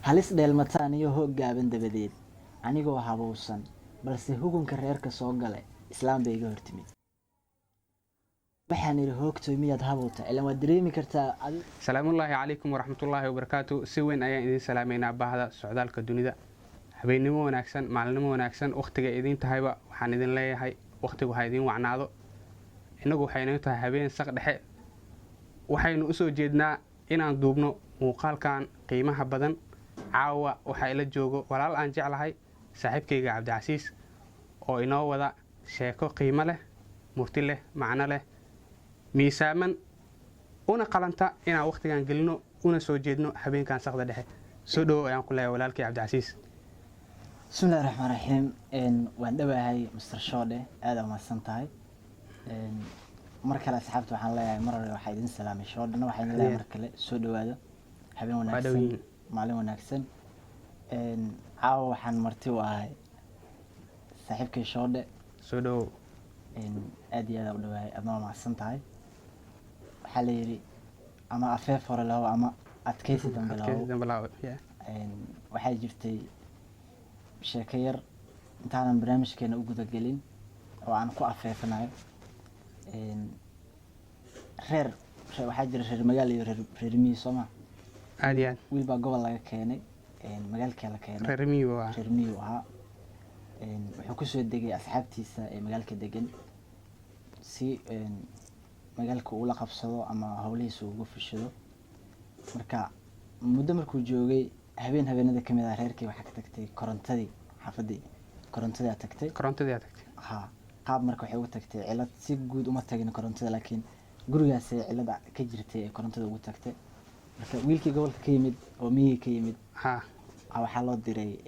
Halis dheelmataan iyo hoog gaaban dabadeed, anigoo habowsan balse hugunka reerka soo galay, islaam bay iga hortimid. Waxaan idhi, "Hoogtoy, miyaad habowta?" Ilan waad dareemi kartaa. Salaamullaahi calaykum waraxmatullaahi wabarakaatu. Si weyn ayaan idiin salaameynaa, baahda socdaalka dunida. Habeennimo wanaagsan, maalinimo wanaagsan, wakhtiga idiin tahayba waxaan idin leeyahay wakhtigu ha idiin wacnaado. Innagu waxay inoo tahay habeen saq dhexe. Waxaynu usoo jeednaa inaan duubno muuqaalkan qiimaha badan. Caawa waxaa ila joogo walaal aan jeclahay, saaxiibkayga Cabdicasiis, oo inoo wada sheeko qiimo leh, murti leh, macno leh, miisaaman, una qalanta inaan wakhtigan gelino una soo jeedno habeenkan saqda dhexe. Soo dhowow ayaan ku leeyahay, walaalkii Cabdicasiis. Bismillahi raxmaan raxiim. Waan dhowahay, Mister Shoodhe, aada umahadsan tahay. Mar kale asxaabta waxaan leeyahay, mar hore waxaa idin salaamay Shoodhena, waxaa idin leeyahay mar kale soo dhawaado, habeen wanaagsan, maalin wanaagsan. Caawa waxaan marti u ahay saaxiibkay Shoodhe. Soo dhowow. Aad iyo aad u dhawahay, adna waa mahadsan tahay. Waxaa la yidhi, ama afeef hore lahow ama adkaysi dambe lahow. Waxaa jirtay sheeko yar intaanan barnaamijkeena u gudagelin oo aan ku afeefanayo. Reer waxaa jira reer magaal iyo reer miyi, soo ma? Aad iyo aad. Wiil baa gobol laga keenay, magaalkaa la keenay. Reer miyi waa. Reer miyi ahaa. Wuxuu kusoo degay asxaabtiisa ee magaalka degan si magaalka uula qabsado ama howlihiisa ugu fushado. Marka muddo markuu joogay, habeen habeenada kamid ah reerkii waxaa ka tagtay korontadii. Xaafadii korontadii aa tagtay. Korontadii aa tagtay. Ha, qaab marka waxay ugu tagtay cilad. Si guud uma tagin korontada, laakiin gurigaasay cilada ka jirtay ee korontada ugu tagtay. Marka wiilkii gobolka ka yimid oo miyiga ka yimid waxaa loo diray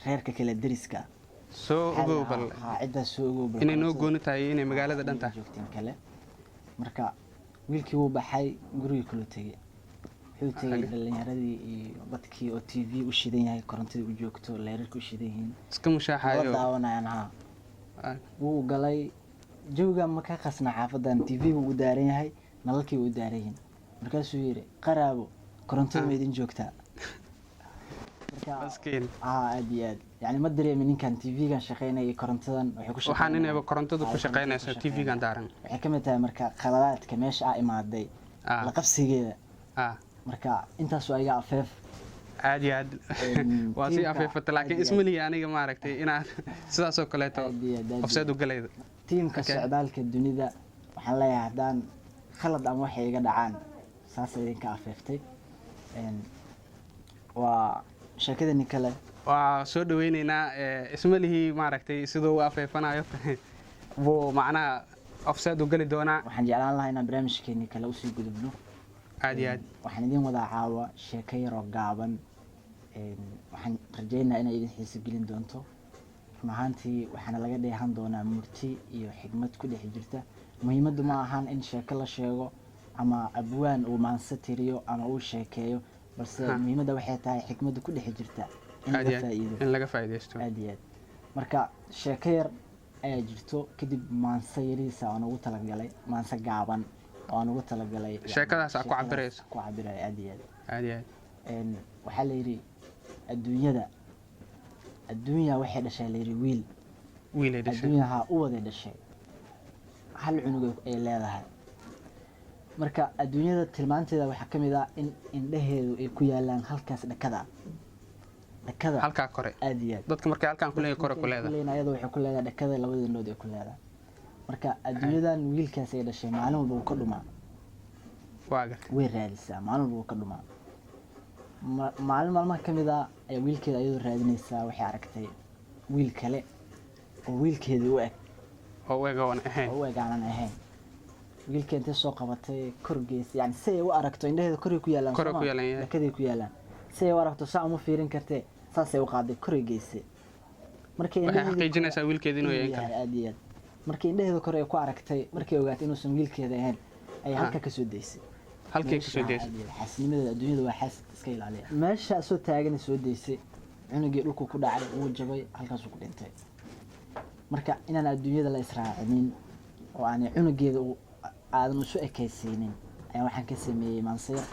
reerka kale deriska. Soo ogow bal. Ha, ciddaas soo ogow bal. Inay noo gooni tahay, inay magaalada dhan tahay. Joogteen kale. Marka wiilkii wuu baxay, gurigii kaloo tegey. Wuxuu tegey dhalinyaradii iyo dadkii oo TV u shidan yahay, korontadii u joogto, leerarka u shidan yihiin. Iska mushaaxayo. La daawanayaan. Ha, wuu galay. Jawiga ma ka qasna xaafadan, TV gu u daaran yahay, nalalkii u daaran yihiin. Markaasuu yidhi, "Qaraabo, korontada ma idin joogtaa?" Maskiin. Aad iyo aad. Yani ma dareemi ninkan TV-gan shaqeynaya iyo korontadan waxay ku waxaan inayba korontadu ku shaqeynayso TV-gan daaran. Waxay ka mid tahay marka khaladaadka meesha a imaaday la qabsigeeda. Marka intaas waa iga afeef. Aad iyo aad waa sii afeefata, laakiin ismalihi aniga maaragtay inaad sidaasoo kaleeto offside u galayda. Tiimka socdaalka dunida waxaan leeyahay, haddaan khalad ama waxay iga dhacaan, saasa idinka afeeftay. Waa sheekadani kale. Waa soo dhaweyneynaa. Ismalihii maaragtay siduu u afeefanayo buu macnaha offside u geli doonaa. Waxaan jeclaan lahaa inaan barnaamijkeeni kale usii gudubno. Aad iyo aad. Waxaan idin wadaa caawa sheeko yaroo gaaban. Waxaan rajeynayaa inay idin xiiso gelin doonto. Run ahaantii waxaana laga dheehan doonaa murti iyo xigmad ku dhex jirta. Muhiimaddu ma ahan in sheeko la sheego ama abwaan uu maanse tiriyo ama uu sheekeeyo, balse muhiimadda waxay tahay xikmadda ku dhex jirta in laga faa'iido. In laga faa'iidaysto. Aad iyo aad. Marka sheeko yar ayaa jirto, kadib maanse yariisa aan ugu talagalay, maanse gaaban oo aan ugu talagalay. Sheekadaas aa ku cabirayso. Ku cabiraya, aad iyo aad. Aad iyo aad. Waxaa la yidhi, adduunyada, adduunya waxay dhashay, la yidhi, wiil. Wiilay dhashay. Adduunya haa uwaday dhashay, hal cunug ay leedahay. Marka adduunyada tilmaanteeda waxaa ka mid ah in indhaheedu ay ku yaalaan halkaas dhakada, dhakada. Halkaa kore. Aad iyo aad. Dadka markay halkaan kuleeyahay kore ku leedahay. Leedahay, ayada waxay ku leedahay dhakada, labada indhood ay ku leedahay. Marka adduunyadan wiilkaas ay dhashay maalin walba wuu ka dhumaa. Waa gartay. Way raadisaa, maalin walba wuu ka dhumaa. Maalin maalmaha ka mid ah ayaa wiilkeeda ayadoo raadinaysaa waxay aragtay wiil kale oo wiilkeeda u eg. Oo u eg oon ahayn. Oo u eg aanan ahayn. Wiilka intay soo qabatay kor geysay, yani si ay u aragto, indhaheeda koray ku yaalaan. Koray Soo ku ma? yaalaan, yahay. Dhakaday ku yaalaan. Si ay u aragto, saa uma fiirin kartee, saasay u qaaday, koray geysay. Markay Waxay indhaheedii xaqiijinaysaa wiilkeeda inuu yahay in kale. Aad iyo aad. Markay indhaheeda kore ay ku aragtay, markay ogaatay inuusan wiilkeeda ahayn, ayay halka kasoo daysay. Halkay kasoo daysay. Aad iyo aad. Xaasidnimadeeda, adduunyada waa xaasid, iska ilaaliya. Meesha soo taagana soo daysay, cunugii dhulku ku dhacay, wuu jabay, halkaasuu ku dhintay. Marka inaan adduunyada la israacinin oo aanay cunugeeda aadan isu ekaysiinin ayaa waxaan ka sameeyey maansayar.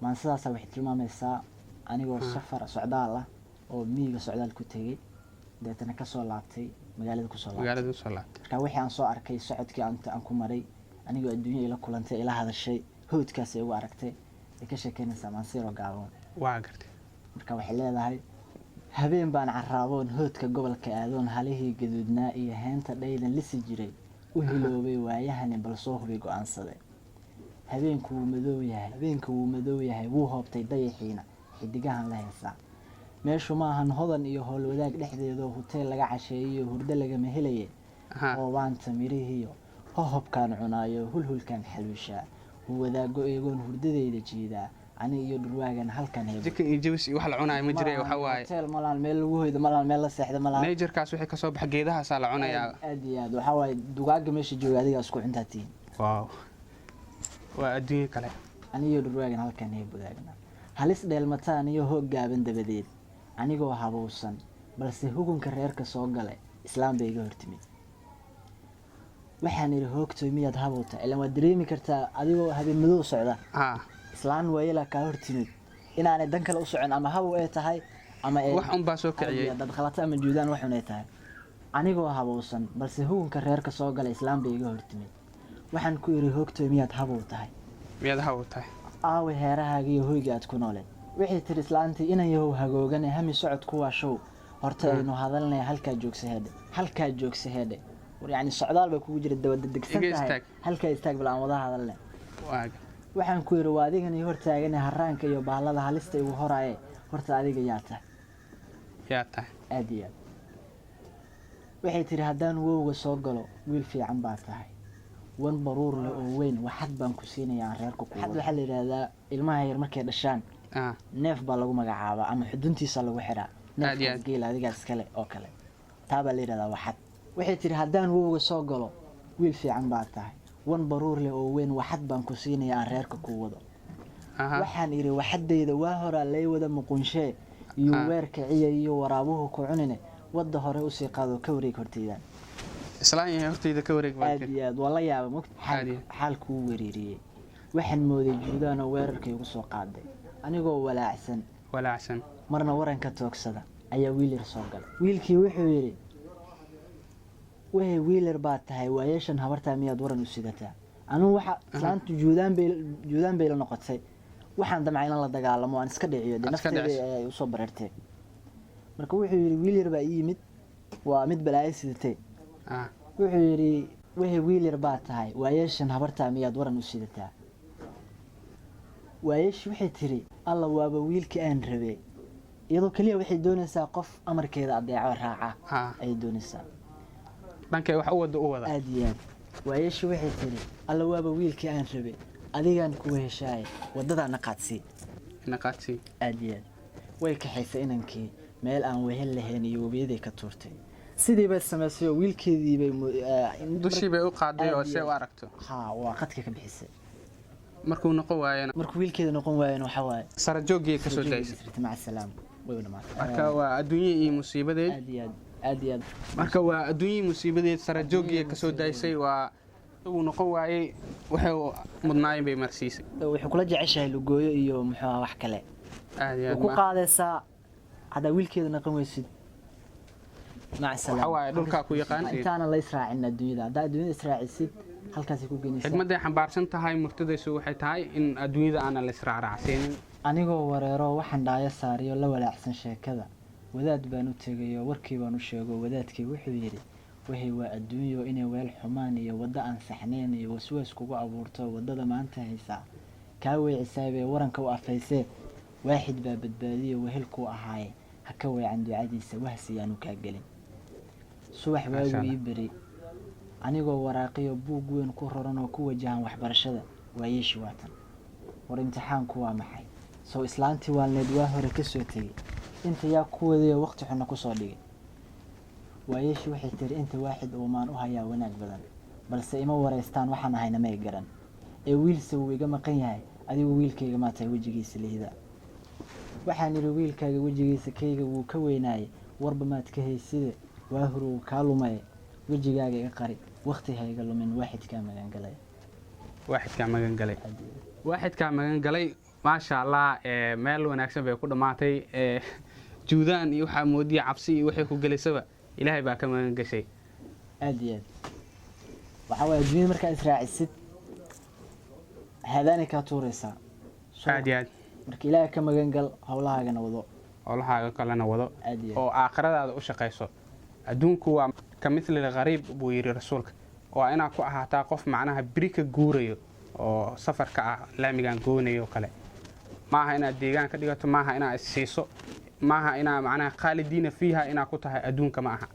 Maansadaasa waxay tilmaamaysaa Anigoo safar socdaal ah oo miyiga socdaal ku tegey, deetana kasoo laabtay, magaalada kusoo laabtay. Magaalada usoo laabtay. Marka wixii aan soo arkay, socodkii aan ku maray, anigoo adduunya ila kulantay, ila hadashay, hawdkaas ay ugu aragtay, ay ka sheekeynaysaa maansiro gaaban. Waa gartay. Marka waxay leedahay: habeen baan caraaboon hoodka gobolka aadoon, halihii gaduudnaa iyo heenta dhaydan lisi jiray u hiloobay waayahani, bal soo hubi go-aansaday. Habeenku wuu madow yahay, habeenka wuu madow yahay, wuu hoobtay dayaxiina, xidigahan la heesaa. Meeshu maahan hodan iyo howl wadaag dhexdeedoo huteel laga casheeyiyo hurdo lagama helaye. Hoobaanta mirihiyo hohobkaan cunaayo, hulhulkaan xaluushaa, huwadaago eegoon hurdadayda jiidaa, ani iyo dhurwaagan halkan heebo. Jikin iyo jibis iyo wax la cunaayo ma jire, waxa waaye. Hotel malaan, meel lagu hoydo malaan, meel la seexdo malaan. Najerkaas wixii kasoo baxa geedahaasaa la cunayaa. Aad iyo aad. Waxaa waaye dugaaga meesha jooga adigaa isku cuntaa tihiin. Wow, waa adduunyo kale. Aniyo dhurwaagan halkan heeb wadaagna, halis dheelmataan iyo hoog gaaban dabadeed, anigoo habowsan balse hugunka reerka soo galay, islaam bay iga hortimid. Waxaan idhi: "Hoogtoy, miyaad habowta?" Ilaan waad dareemi kartaa adigoo habeen madow socda, islaan waayela kaa hortimid, inaanay dan kale u socon, ama habow ay tahay ama ay wax unbaa soo kiciyey. Dad khalata ama juudaan waxun ay tahay. Anigoo habowsan balse hugunka reerka soo galay, islaam bay iga hortimid. Waxaan ku idhi: "Hoogtoy, miyaad habow tahay?" Miyaad habow tahay? "Aawe heerahaaga iyo hoyga aad ku nooleed?" Waxay tiri islaantii: "Inan yahow hagoogane, hami socod kuwaa show, horta aynu hadalnaya, halkaa joogsa heedhe, halkaa joogsa heedhe." War yacni socdaal baa kugu jira, dabadegsan Iga tahay. istaag. Halkaa istaag, bal aan wada hadalne. Waa Waxaan ku yidhi: "Waa adigan iyo hortaagane haraanka iyo bahalada halista igu horaaye, horta adiga yaa tahay?" Yaa tahay? Aad iyo aad. Waxay tiri: "Haddaan wowga soo galo, wiil fiican baa tahay, wan baruur leh oo weyn waxad baan ku siinayaa aan reerka ku." Waxad waxaa la yidhaahdaa ilmaha yar markay dhashaan neef baa lagu magacaabaa ama xuduntiisa lagu xiraa. Aad iyo Neefkaas aad. geela adigaa iskale oo kale, taa baa la yidhahdaa waxad. Waxay tiri: "Haddaan wowga soo galo, wiil fiican baa tahay, wan baruur leh oo weyn waxad baan ku siinayaa aan reerka ku wado." Waxaan idhi: "Waxadayda waa horaa lay wada muqunshee iyo weer kiciya iyo waraabuhu ku cunine, wadda hore usii qaado, ka wareeg horteydaan." Islaan yahay, hortayda ka wareeg baa Aad tiri. iyo aad. Waa la yaaba mogt. Aad iyo Xaalkuu wereeriyey. Waxaan mooday juudaanoo weerarka igu soo qaaday. Anigoo walaacsan, walaacsan, marna waranka toogsada, ayaa wiil yar soo galay. Wiilkii wuxuu yidhi: "Wehey, wiil yar baad tahay, waayeeshan habartaa miyaad waran u sidataa?" Anugu waxa islaantu juudaan bay la noqotay. Waxaan damcay inaan la dagaalamo, aan iska dhiciyo dee. Aad iska Nafteeda dhiciso. ayay usoo bareertay. Marka wuxuu yidhi: "Wiil yar baa ii yimid, waa mid balaayo sidatay." Wuxuu yidhi: "Wehey, wiil yar baad tahay, waayeeshan habartaa miyaad waran u sidataa?" Waayeeshi waxay tiri: "Alla, waaba wiilkii aan rabay." Iyadoo keliya waxay doonaysaa qof amarkeeda adeeco, raaca ayay doonaysaa. Dhankay wax u wada u wada. Aad iyo aad. Waayeeshi waxay tiri: "Alla, waaba wiilkii aan rabay, adigaan kuwa heshaaye, waddadaana qaadsii." Naqaadsi. Aad iyo aad. Way kaxaysay inankii, meel aan wehel lahayn iyo webiyaday ka tuurtay. Sidii bay samaysay oo wiilkeedii bay Dushii bay u qaaday oo Aad iyo see u aad. aragto. Ha, waa qadka ka bixisay. Markuu noqon waayana, Markuu wiilkeeda noqon waayana, waxaa waaye sara jooggii ka soo daysay. Maca salaama, way dhamaatay. Marka waa adduunye iyo musiibadeed. Aad iyo aad, aad iyo aad. Marka waa adduunyihii musiibadeed, sara jooggii ka soo daysay, waa uu noqon waayey, waxay mudnaayeen bay marsiisay. Wuxuu kula jeceshahay lugooyo iyo muxuu ahaa wax kale. Aad iyo Way aad. ku qaadaysaa haddaa wiilkeeda noqon weysid, maca salaama. Waxa waaye dhulkaa ku yaqaan. Intaana la israacin adduunyada, haddaa adduunyada israacisid, halkaasay ku geynaysaa. Xigmadday xambaarsan tahay murtadaysu waxay tahay in adduunyada aanan la israacraacsiinin. Anigoo wareero, waxaan dhaayo saariyo la walaacsan sheekada, wadaad baan u tegayo, warkii baan u sheego. Wadaadkii wuxuu yidhi: "Waxay waa adduunyo inay weel xumaan iyo waddo aan saxnayn iyo waswaas kugu abuurto, waddada maanta haysaa kaa weecisaay bay waranka u afaysee. Waaxid baa badbaadiyo wehelkuu ahaaye, ha ka weecan ducadiisa, wahsi yaanu kaa gelin." Subax Maasha waagu Allah. ii beri, anigoo waraaqiyo buug weyn ku raran oo ku wajahan waxbarashada. Waayeeshi waatan: "War imtixaanku waa maxay? Sow islaantii waalneed waa hore ka soo tegey? Inta yaa ku wadayo waqti xunna kusoo dhigay?" Waayeeshi waxay tiri: "Inta waaxid uumaan u hayaa wanaag badan, balse ima wareystaan, waxaan ahayna may garan ee wiilse wuu iga maqan yahay. Adigu wiilkayga maa tahay wejigiisa lihida?" Waxaan yidhi: "Wiilkaaga wejigiisa kayga wuu ka weynaayey, warba maad ka hayside, waa hor uu kaa lumaye, wejigaaga iga qari, waqti ha iga lumin, waaxidkaa magangalay." Waaxidkaa magan galay, waaxidkaa magan galay. Maasha Allah, meel wanaagsan bay ku dhammaatay. Juudaan iyo waxaa moodiya cabsi iyo waxay ku gelisaba Ilaahay baa ka magan gashay. Aad iyo aad. Waxaa waaye, adduunyada markaa israacisid, haadaanay kaa tuuraysaa. Aad iyo aad. Marka Ilaahay ka magan gal, howlahaagana wado. Howlahaaga kalena wado. Aad iyo aad. Oo aakhiradaada u shaqayso. Adduunku waa ka mithli qariib, buu yidhi Rasuulka. Waa inaad ku ahaataa qof macnaha beri ka guurayo oo safarka ah, laamigan goonayo oo kale. Maaha inaad deegaan ka dhigato, maaha inaad issiiso, maaha inaa macnaha khaalidiina fiiha inaad ku tahay adduunka. Ma aha,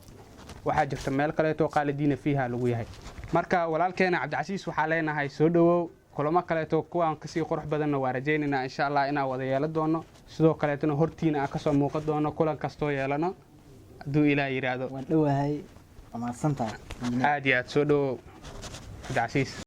waxaa jirta meel kaleeto khaalidiina fiiha lagu yahay. Marka walaalkeena Cabdicasiis waxaa leenahay soo dhowow. Kulamo kaleeto kuwaan kasii qurux badanna waa rajaynaynaa, insha Allah, inaan wada yeelan doono. Sidoo kaleetona hortiina aan kasoo muuqan doono kulan kastoo yeelano, hadduu Ilaah yidhaahdo. Waan dhowahay, waa mahadsantahay. Aad iyo aad, soo dhowow, Cabdicasiis.